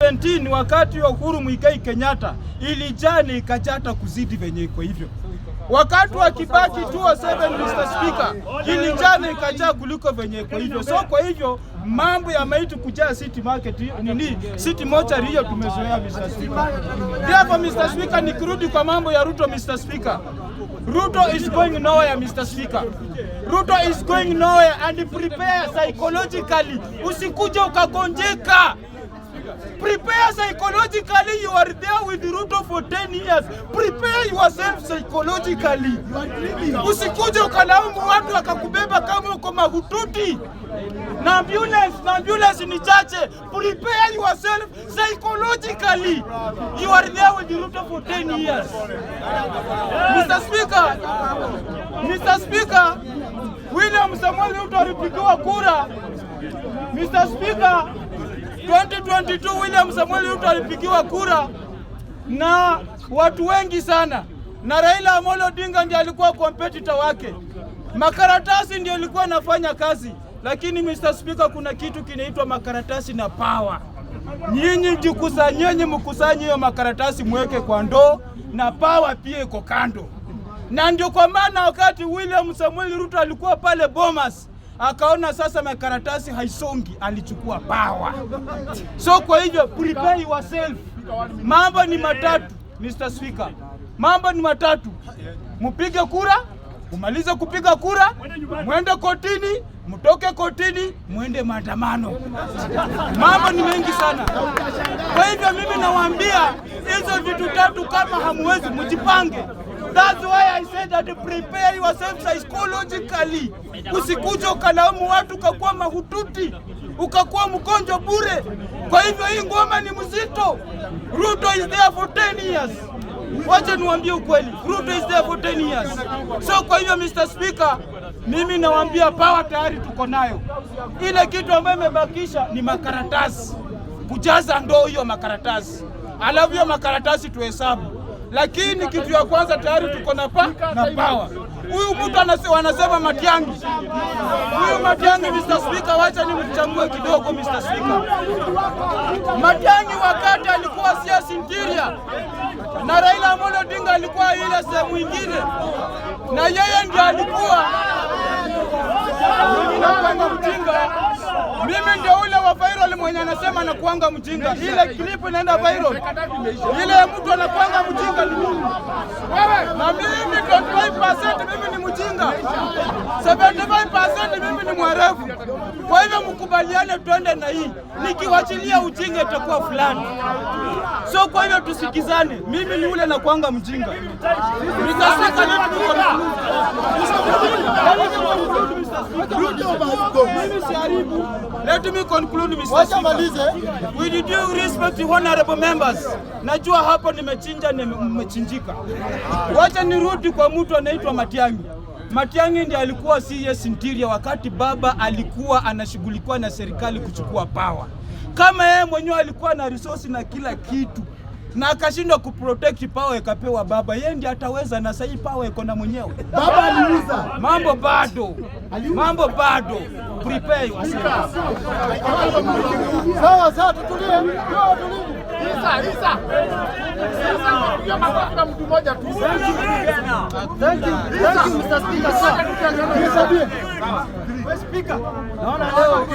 2017 wakati wa Uhuru Muigai Kenyatta ilijaa na ikajaa hata kuzidi venye iko hivyo. Wakati wa Kibaki 2007, Mr. Speaker, ilijaa na ikajaa kuliko venye iko hivyo. So kwa hivyo mambo ya maiti kujaa City Market, nini, City Mortuary, hiyo tumezoea, Mr. Speaker. Therefore, Mr. Speaker, nikirudi kwa mambo ya Ruto, Mr. Speaker, Ruto is going nowhere, Mr. Speaker. Ruto is going nowhere and prepare psychologically. Usikuje ukagonjeka. Prepare psychologically. You are there with Ruto for 10 years. Prepare yourself psychologically. Usikuje ukalaumu watu wakakubeba kama uko mahututi na ambulance ni chache. Prepare yourself psychologically. You are there with Ruto for 10 years. Mr. Speaker, Mr. Speaker, William Samuel Ruto alipigiwa kura. Mr. Speaker, 2022 William Samuel Ruto alipigiwa kura na watu wengi sana, na Raila Amolo Odinga ndiye alikuwa competitor wake. Makaratasi ndio ilikuwa inafanya kazi, lakini Mr. Speaker, kuna kitu kinaitwa makaratasi na power. Nyinyi jikusanyeni, mkusanye hiyo makaratasi mweke kwa ndoo, na power pia iko kando. Na ndio kwa maana wakati William Samuel Ruto alikuwa pale Bomas, akaona sasa makaratasi haisongi, alichukua power. So kwa hivyo prepare yourself. Mambo ni matatu, Mr. Speaker, mambo ni matatu: mupige kura, umalize kupiga kura, mwende kotini, mtoke kotini, mwende maandamano. Mambo ni mengi sana. Kwa hivyo mimi nawaambia hizo vitu tatu, kama hamuwezi mjipange. That's why I said that prepare yourself psychologically. Usikuje ukalaumu watu ukakuwa mahututi, ukakuwa mgonjwa bure. Kwa hivyo hii ngoma ni mzito. Ruto is there for 10 years. Wacha niwaambie ukweli, Ruto is there for 10 years. So kwa hivyo, Mr. Speaker, mimi nawaambia power tayari tuko nayo. Ile kitu ambayo imebakisha ni makaratasi, kujaza ndoo hiyo makaratasi, alafu hiyo makaratasi tuhesabu. Lakini kitu ya kwanza tayari tuko na power. Huyu mtu wanasema Matiang'i, huyu Matiang'i, Mr. Speaker, wacha nimchambue kidogo, Mr. Speaker. Matiang'i wakati alikuwa CS Interior na Raila Amolo Odinga alikuwa ile sehemu ingine, na yeye ndiye alikuwa. Mimi nakuanga mjinga, mimi ndio ule wa viral mwenye anasema nakuanga mjinga. Ile clip inaenda viral, ile mtu anakuanga mjinga ni mimi, na mimi 25% mimi ni mjinga, 75% mimi ni mwerevu. Kwa hivyo mkubaliane, twende na hii. Nikiwachilia ujinga itakuwa fulani. So kwa hivyo tusikizane, mimi ni ule nakuanga mjinga. Mr. Speaker, let me conclude. Let me conclude, Mr. Speaker. Mimi siharibu. Let me conclude, Mr. Wacha Speaker. malize. With due respect to honorable members, najua hapo nimechinja, nimechinjika. Wacha nirudi kwa mtu anaitwa Matiang'i. Matiang'i ndiye alikuwa CS Interior wakati baba alikuwa anashughulikiwa na serikali kuchukua power. Kama yeye mwenyewe alikuwa na resource na kila kitu na akashindwa kuprotect power ikapewa baba, yeye ndiye ataweza, na sahii power iko na mwenyewe. Baba aliuza. Mambo bado, mambo bado. Prepare yourself. Sawa sawa, tutulie. Tuwe watulivu. Isa, Isa. Isa, piga makofi na mtu mmoja tu. Thank you. Thank you, Mr. Speaker, sir. Nisaidie. Naona leo